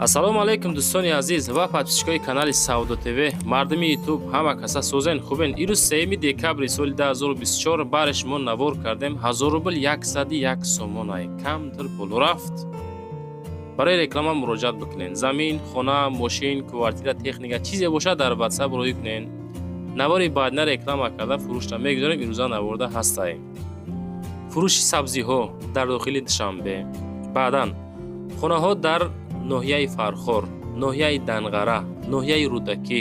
Ассалому алайкум, дӯстони азиз ва подписчикои канали Савдо ТВ, мардуми Ютуб, ҳама каса созен, хубен? Ирӯз 3 декабри соли 2024 бари шумо навор кардем. 1000 рубл 101 сомонай, камтар боло рафт. Барои реклама муроҷиат бикунед. Замин, хона, мошин, квартира, техника, чизе бошад, дар Ватсап роҳӣ кунед. Навори баъдина реклама карда, фурӯшта мегузорем. Ирӯза наворда ҳастаем фурӯши сабзиҳо дар дохили Душанбе, баъдан хонаҳо дар ноҳияи Фархор, ноҳияи Данғара, ноҳияи Рӯдакӣ,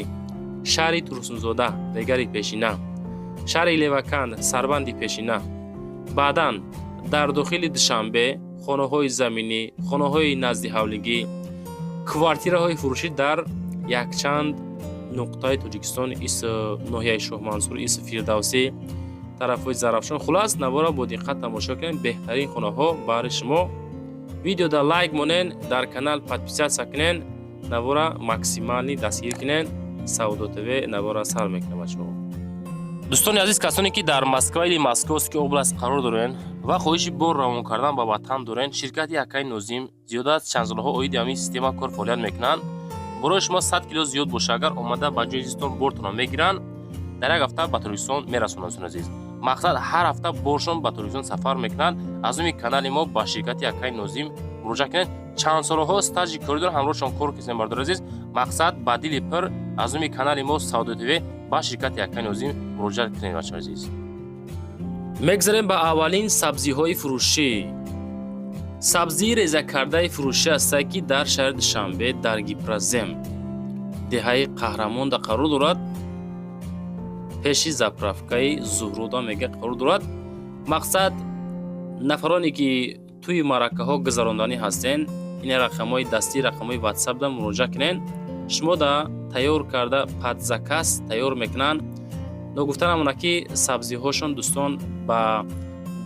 шаҳри Турсунзода, Регари пешина, шаҳри Леваканд, Сарбанди пешина, баъдан дар дохили Душанбе хонаҳои заминӣ, хонаҳои наздиҳавлигӣ, квартираҳои фурӯшӣ дар якчанд нуқтаи Тоҷикистон, ис ноҳияи Шоҳмансур, ис Фирдавсӣ, тарафҳои Зарафшон. Хулас, навора бо диққат тамошо кунед. Беҳтарин хонаҳо баҳри шумо. Видеода лайк монен, дар канал подписаться кунен, навора максимально дастгир кунен. Савдо ТВ навора сар мекунад, бачаҳо. Дӯстони азиз, касоне ки дар Москва или Московский область қарор дорен ва хоҳиши бор равон кардан ба ватан дорен, ширкати акаи Нозим зиёда аз чанд солҳо оиди ҳамин система кор фаъолият мекунанд. Барои шумо 100 кило зиёд боша, агар омада ба ҷои зистон бортонро мегиранд, дар як ҳафта ба Тоҷикистон мерасонанд. Дӯстони азиз, мақсад, ҳар ҳафта боршон ба Тоҷикистон сафар мекунанд. Аз номи канали мо ба ширкати акаи Нозим муроҷиат кунед. Чанд солҳо стажи корӣ доранд, ҳамроҳшон кор кардем. Бародари азиз, мақсад, ба дили пир аз номи канали мо Савдо ТВ ба ширкати акаи Нозим муроҷиат кунед, бачаҳои азиз. Мегзарем ба аввалин сабзиҳои фурӯшӣ. Сабзии резакардаи фурӯшӣ ҳастае, ки дар шаҳри Душанбе, дар Гипрозем, деҳаи Қаҳрамонда қарор дорад, пеши заправкаи Зуҳруда мега қарор дорад. Мақсад, нафароне ки тӯи маъракаҳо гузаронданӣ ҳастен, ин рақамҳои дастӣ, рақамҳои Ватсапда муроҷиат кунед. Шумо да тайёр карда, под заказ тайёр мекунанд. Ногуфта намонад, ки сабзиҳошон, дӯстон, ба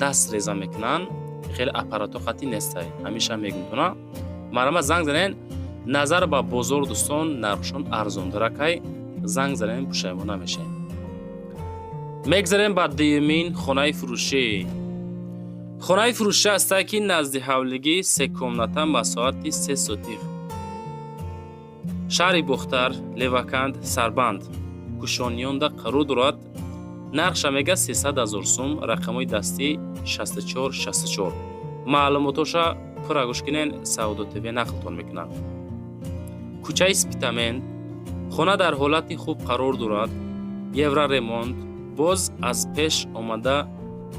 даст реза мекунанд, хеле аппаратҳо қатъӣ нестай. Ҳамеша мегумтона, марҳамат, занг занен. Назар ба бозор, дӯстон, нархшон арзонтаракай. Занг занен, пушаймон намешавем. Мегзарем ба дуюмин хонаи фурӯшӣ. Хонаи фурӯшӣ ҳастае, ки назди ҳавлигӣ, се комната, масоҳати 3 сотих, шаҳри Бохтар, Леваканд, Сарбанд, Кушониёнда қарор дорад. Нархша мега 300 000 сум. Рақамҳои дастӣ 64 64. Маълумотоша пурра гӯш кунен, Савдо ТВ нақлтон мекунад. Кӯчаи Спитамен. Хона дар ҳолати хуб қарор дорад, евроремонт. Боз аз пеш омада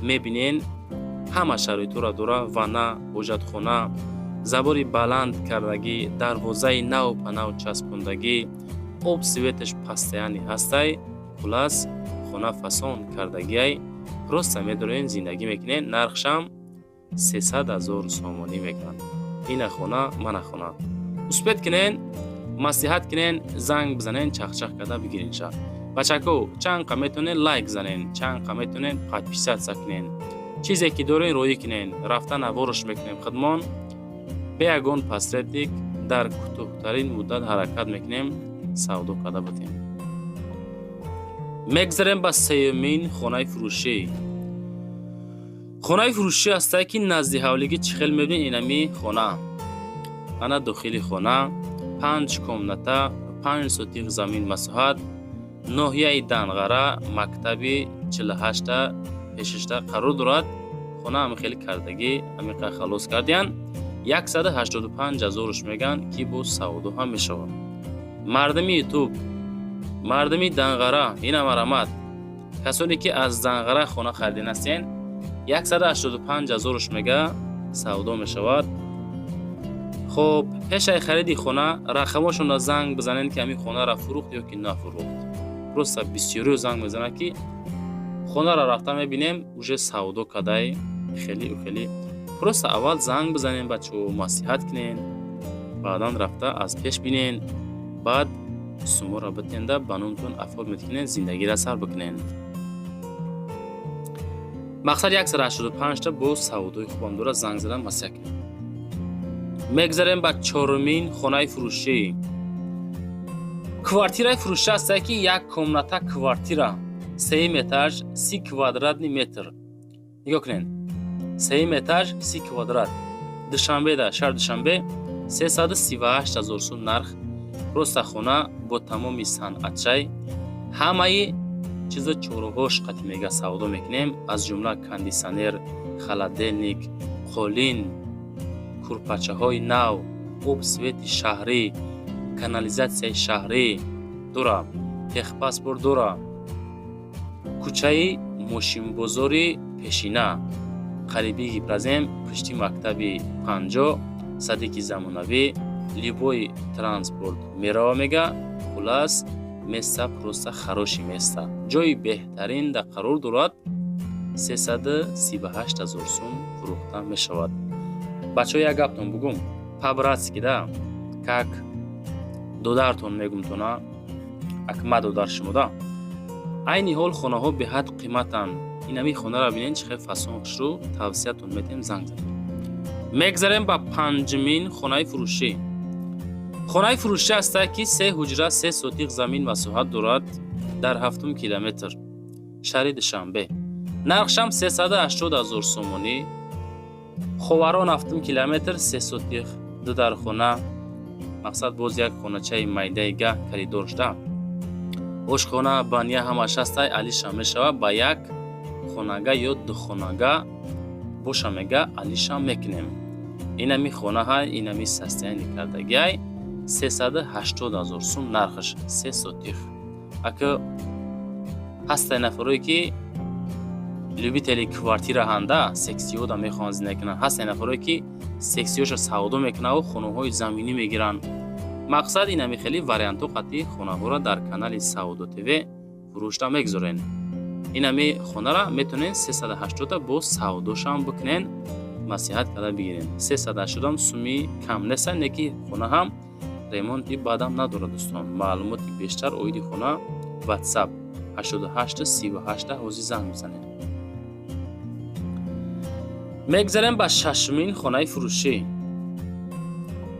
мебинен, ҳама шароитҳоро дора: ванна, ҳоҷатхона, забори баланд кардагӣ, дарвозаи нав па нав часпондагӣ, об, светаш постоянный ҳастай. Хулас, хона фасон кардагиай, просто медорен, зиндагӣ мекунен. Нархшам 300 000 сомонӣ мекунад. Ина хона, мана хона. Успеть кунен, маслиҳат кунен, занг бизанен, чахчах карда бигиренша. Бачако, чанд қа метавонен, лайк занен, чанд қа метавонен, подписаться кунен. Чизе ки дорен, роӣ кунен. Рафта наворош мекунем худмон, бе ягон посредник, дар кӯтоҳтарин муддат ҳаракат мекунем савдо карда будем. Мегзарем ба сеюмин хонаи фурӯшӣ. Хонаи фурӯшӣ ҳастае, ки назди ҳавлигӣ. Чӣ хел мебинед, инами хона, ана дохили хона, панҷ комната, 5 сотих замин масоҳат, ноҳияи Данғара, мактаби 48-та пешишта қарор дорад. Хона ҳами хеле кардагӣ, ҳамиқа халос кардиянд. 185 ҳазоруш мегӯянд, ки бо савдо ҳам мешавад. Мардуми Ютуб, мардуми Данғара, ина марҳамат. Касоне ки аз Данғара хона харидин ҳастен, 185 ҳазоруш мега, савдо мешавад. Хоб, пешаи хариди хона рақамошонро занг бизанед, ки ҳамин хонаро фурӯхт ё ки нафурӯхт. Просто бисёриё занг мезанад, ки хонаро рафта мебинем, уже савдо кадай, хеле хеле. Просто аввал занг бизанем, бачаҳо, маслиҳат кунен, баъдан рафта аз пеш бинен, баъд суморо битенда, ба номтон оформить кунен, зиндагиро сар бикунен. Мақсад, 185 та бо савдои хубам дорад. Занг задан, маслиҳат кунем. Мегзарем ба чорумин хонаи фурӯшӣ. Квартираи фурӯшӣ ҳастае, ки як комната квартира, сеюм этаж, 30 квадратный метр. Нигоҳ кунед, сеюм этаж, 30 квадрат, Душанбеда, шаҳри Душанбе. 338 ҳазор сум нарх. Просто хона бо тамоми санъатчай, ҳамаи чизу чораҳош қати мега савдо мекунем, аз ҷумла кондитсионер, холодильник, қолин, курпачаҳои нав, об, свети шаҳрӣ, канализатсияи шаҳрӣ дора, техпаспорт дора. Кӯчаи мошинбозори пешина, қариби Гипрозем, пушти мактаби 50, садики замонавӣ, любой транспорт мерава мега. Хулас, место просто хороший место, ҷои беҳтарин да қарор дорад. 338 ҳазор сум фурӯхта мешавад. Бачаҳо, як гаптон бугум, по-братски да, как додартон мегумтона, акма додар шумода. Айни ҳол хонаҳо беҳад қиматанд. Инами хонаро бинед, чӣ хел фасон, хушрӯ. Тавсиятон метем, занг занед. Мегзарем ба панҷумин хонаи фурӯшӣ. Хонаи фурӯшӣ ҳастад, ки се ҳуҷра, 3 сотиқ замин масоҳат дорад, дар ҳафтум километр шаҳри Душанбе. Нархшам 380 ҳазор сомонӣ. Ховарон, ҳафтум километр, 3 сотиқ, ду дархона. Мақсад, боз як хоначаи майдаи гаҳ коридор шуда, ошхона, баня ҳамаш ҳастай. Алиша мешавад ба як хонага ё духонага боша мега, алиша мекунем. Инами хонаҳай, инами состояние кардагиай. 380 ҳазор сум нархаш, 3 сотих. Ака, ҳастай нафарое, ки любители квартира ҳанда, сексиёда мехоҳанд зиндагӣ кунанд. Ҳастай нафарое, ки сексиёша савдо мекунаву хонаҳои заминӣ мегиранд. Мақсад, инами хеле вариантҳо қатъи хонаҳоро дар канали Савдо ТВ фурӯшта мегузорен. Инами хонара метавонед 380 бо савдошам бикунен, маслиҳат карда бигирен. 380 суми кам неста, не ки хона ҳам ремонти баъдам надорад. Дӯстон, маълумоти бештар оиди хона WhatsApp 88 38 ҳозир занг бизанед. Мегзарем ба шашумин хонаи фурӯшӣ.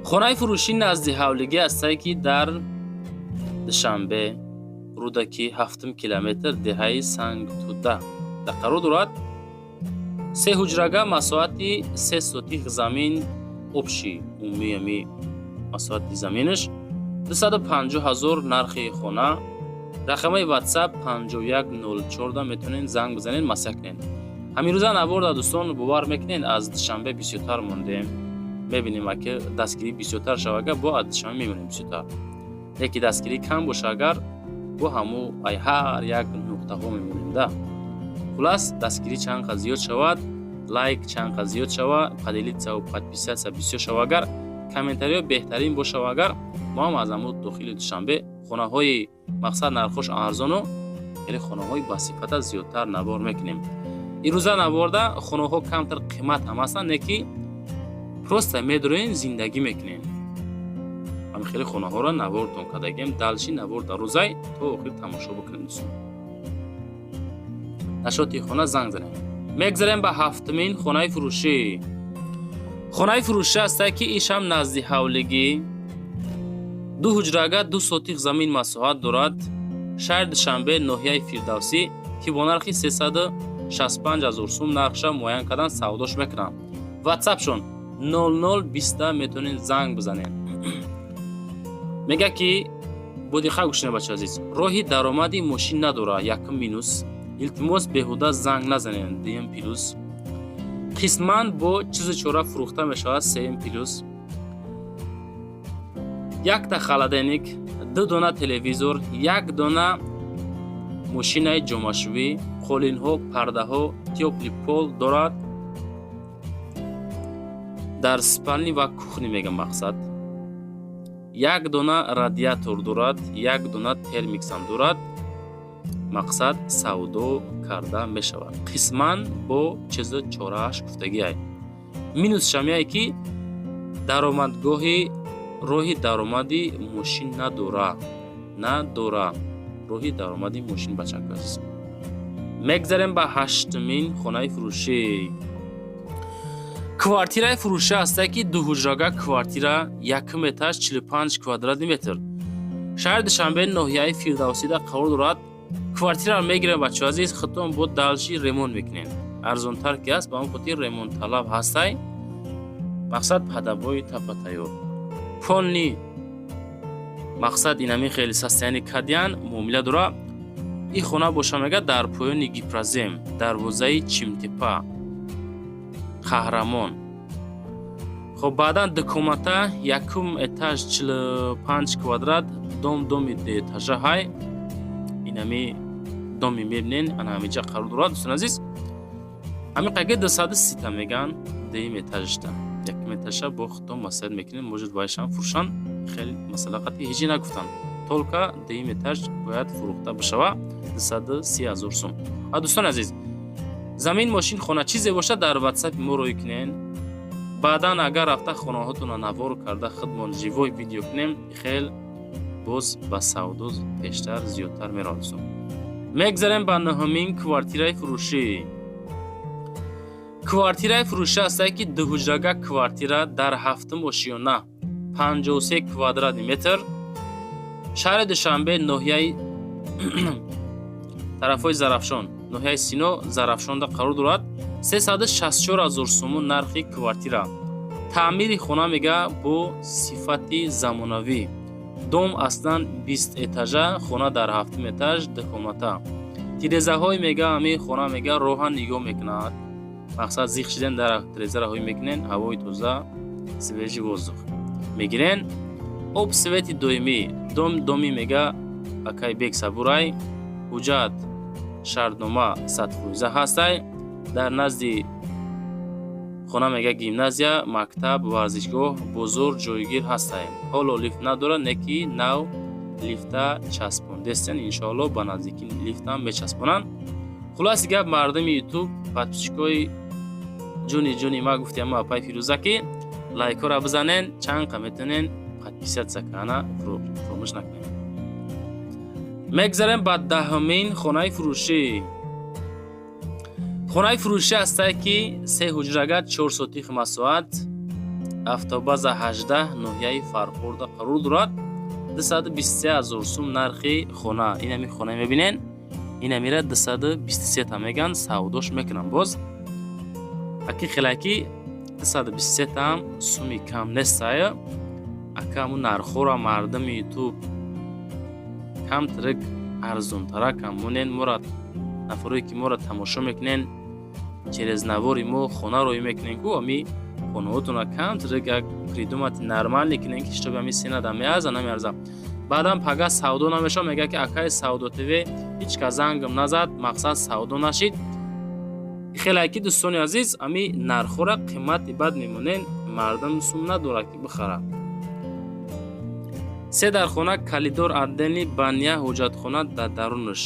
Хонаи фурӯшӣ назди ҳавлигӣ ҳастае, ки дар Душанбе, Рӯдакӣ, ҳафтум километр, деҳаи Сангтуда дар қарор дорад. Се ҳуҷрага, масоҳати 3 сотих замин, общий умумии масоҳати заминаш 250 ҳазор нархи хона. Рақамаи WhatsApp 5104 метавонед занг бизанед, маслиҳат кунед. Ҳамин рӯза наворда, дӯстон, бовар мекунед, аз Душанбе бисёртар мондем. Мебинем, аки дастгирӣ бисёртар шава, агар бо аз Душанбе мемонем бисёртар, яке дастгирӣ кам боша, агар бо ҳаму ай ҳар як нуқтаҳо мемонем да. Хулас, дастгирӣ чанд қад зиёд шавад, лайк чанд қад зиёд шава, поделиться, подписаться бисёр шава, агар комментариҳо беҳтарин бошава, агар мо ҳам аз ҳаму дохили Душанбе хонаҳои, мақсад, нархош арзону хеле хонаҳои басифата зиёдтар навор мекунем. Ирӯза наворда хонаҳо камтар қимат ҳам ҳастанд, не ки просто медроен, зиндагӣ мекунем. Ҳами хеле хонаҳоро навортон кардагем. Дальше навор дарозай, то охир тамошо бикунем, дӯстон. Нашоти хона занг занем. Мегзарем ба ҳафтумин хонаи фурӯшӣ. Хонаи фурӯшӣ ҳастае, ки ишам назди ҳавлигӣ, ду ҳуҷрага, 2 сотих замин масоҳат дорад, шаҳри Душанбе, ноҳияи Фирдавсӣ, ки бо нархи 365 ҳазор сум нархша муайян кардан, савдош мекунанд. Ватсапшон 0020, метавонед занг бизанед. Мега, ки бо диққат гӯш кунед, бача азиз, роҳи даромади мошин надорад, якум минус. Илтимос, беҳуда занг назанед, дуюм плюс. Қисман бо чизу чора фурӯхта мешавад, сеюм плюс. Якта холодильник, ду дона телевизор, як дона мошинаи ҷомашӯӣ, қолинҳо, пардаҳо, тёплый пол дорад дар спальни ва кухни. Мегам, мақсад, як дона радиатор дорад, як дона термиксам дорад. Мақсад, савдо карда мешавад қисман бо чизу чорааш гуфтагиай. Минусшам яе, ки даромадгоҳи роҳи даромади мошин надора, надора роҳи даромади мошин. Бачако азиз, мегзарем ба ҳаштумин хонаи фурӯшӣ. Квартираи фурӯшӣ ҳастае, ки дуҳуҷрага квартира, якум этаж, 45 квадратный метр, шаҳри Душанбе, ноҳияи Фирдавсида қарор дорад. Квартираро мегирем, бачаҳо азиз, худтон бо дальше ремонт мекунем. Арзонтар ки аст, ба он хотир ремонтталаб ҳастай. Мақсад, падабои тапа тайёр. Полный мақсад инами хеле состояние кадиян, муомила дора. И хона боша, мега, дар поёни Гипрозем, дарвозаи Чимтепа, Қаҳрамон. Хоб, баъдан дукомната, якум этаж, 45 квадрат, дом, доми дуэтажа ҳай. Инами доми мебинен, ана ҳамиҷа қарор дорад, дӯстони азиз. Ҳамин қаги 230-та меган, дуюм этажшта. Якум этажа бо худтон маслиҳат мекунем, может, вайшам фурӯшанд. Хеле масъала қатъи ҳеҷи нагуфтанд, только дуюм этаж бояд фурӯхта бишава, 230 000 сум. А дӯстони азиз, замин, мошин, хона, чизе бошад, дар ватсапи мо рӯй кунен. Баъдан агар рафта хонаҳотонро навор карда, худмон живой видео кунем, хел боз ба савдо пештар зиёдтар меравад, дӯстон. Мегзарем ба нӯҳумин квартираи фурӯшӣ. Квартираи фурӯшӣ ҳастае, ки дуҳуҷрага квартира дар ҳафтум ошиёна, 53 квадрати метр, шаҳри Душанбе, ноҳияи тарафҳои Зарафшон, ноҳияи Сино, Зарафшонда қарор дорад. 364 000 сомон нархи квартира. Таъмири хона, мега, бо сифати замонавӣ. Дом аслан 20 этажа, хона дар ҳафтум этаж, дукомната. Тирезаҳои, мега, ҳамин хона, мега, роҳан нигоҳ мекунад. Мақсад, зиқ шиден, дар тирезаро ҳоӣ мекунен, ҳавои тоза, свежий воздух мегирен. Об, свети доимӣ. Дом, доми, мега, акай Бек Сабурай. Ҳуҷҷат, шартнома 100% ҳастай. Дар назди хона, мега, гимназия, мактаб, варзишгоҳ, бозор ҷойгир ҳастай. Ҳоло лифт надорад, не ки нав лифта часпондестен, иншоалло, ба наздикӣ лифтам мечаспонанд. Хулоси гап, мардуми Ютуб, подписчикои ҷуни ҷуни ма, гуфтем апай Фирӯза, ки лайкҳоро бизанен, чанд қа метавонен подписаться кана фуромӯш накунед. Мегзарем ба 10-умин хонаи фурӯшӣ. Хонаи фурӯшӣ ҳастае, ки се ҳуҷрага, 4 сотих масоҳат, автобаза 18, ноҳияи Фархорда қарор дорад. 223 000 сум нархи хона. Инами хона мебинен, инамира 223 та меган, савдош мекунам боз. Аки хелаки 223 таам суми кам нестая. Ака, ҳамун нархҳоро, мардуми Ютуб, камтарак арзонтаракам монен. Мора, нафарое ки моро тамошо мекунен, через навори мо хона роӣ мекунен ку, ами хонаҳотона камтарак як придумать нормальный кунен, ки чтобы ами сенада меарза, намеарза. Баъдан пага савдо намешавад, мега, ки акаи Савдо ТВ ҳеҷ кас зангам назад, мақсад, савдо нашид. Хеле ки, дӯстони азиз, ами нархҳоро қимати бад мемонен, мардум сум надорад, ки бихарад. Се дархона, коридор отдельный, баня, ҳоҷатхона дар дарунаш.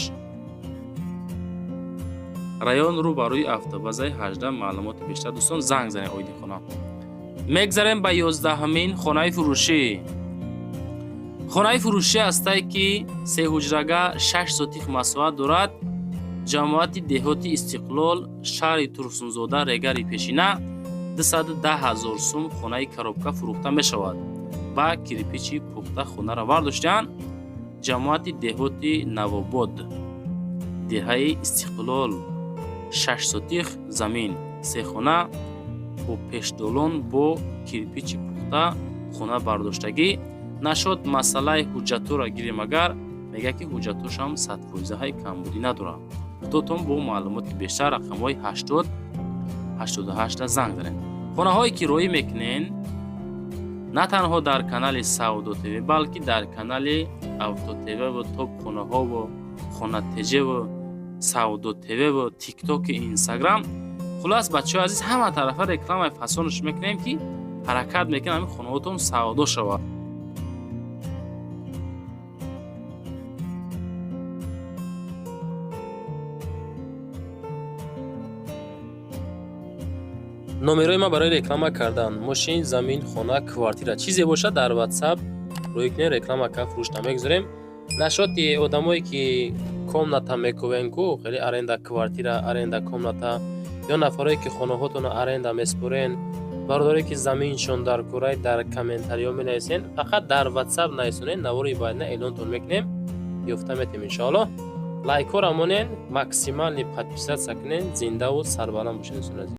Район рӯ ба рӯи автобазаи 18. Маълумоти бештар, дӯстон, занг занед оиди хона. Мегзарем ба 11-умин хонаи фурӯшӣ. Хонаи фурӯшӣ ҳастае, ки сеҳуҷрага, 6 сотих масоҳат дорад, ҷамоати деҳоти Истиқлол, шаҳри Турсунзода, Регари пешина. 210 000 сум хонаи коробка фурӯхта мешавад. Ба кирпичи пухта хонаро вардоштаанд. Ҷамоати деҳоти Навобод, деҳаи Истиқлол, 6 сотих замин, се хона бо пешдолон, бо кирпичи пухта хона бардоштагӣ. Нашод масъалаи ҳуҷҷатҳоро гирем агар, мегӯяд, ки ҳуҷҷатҳошам 100%-ҳаи, камбудӣ надорад. Худотон бо маълумоти бештар рақамҳои 80 88-да занг занед. Хонаҳое ки роӣ мекунен, на танҳо дар канали Савдо ТВ, балки дар канали Авто ТВ ва Топ хонаҳову Хона ТЖву Савдо ТВву Тиктоки, Инстаграм. Хулас, бачаҳои азиз, ҳама тарафа рекламаи фасонаш мекунем, ки ҳаракат мекунем, ҳамин хонаҳотон савдо шавад. Номерои ман барои реклама кардан мошин, замин, хона, квартира, чизе бошад, дар Ватсап рӯй кунед, реклама кард, фурӯшта мегузорем. Нашоти одамое ки комната мекувен ку, хеле аренда квартира, аренда комната, ё нафарое ки хонаҳотонро аренда меспорен, бародарое ки заминшон дар курай, дар комментариҳо менависен. Фақат дар Ватсап нависонед, навори баъдина эълонтон мекунем, ёфта метем, иншоаллоҳ. Лайкҳоро монен, максимальный подписаться кунен. Зиндаву сарбаланд бошед, дӯстони азиз.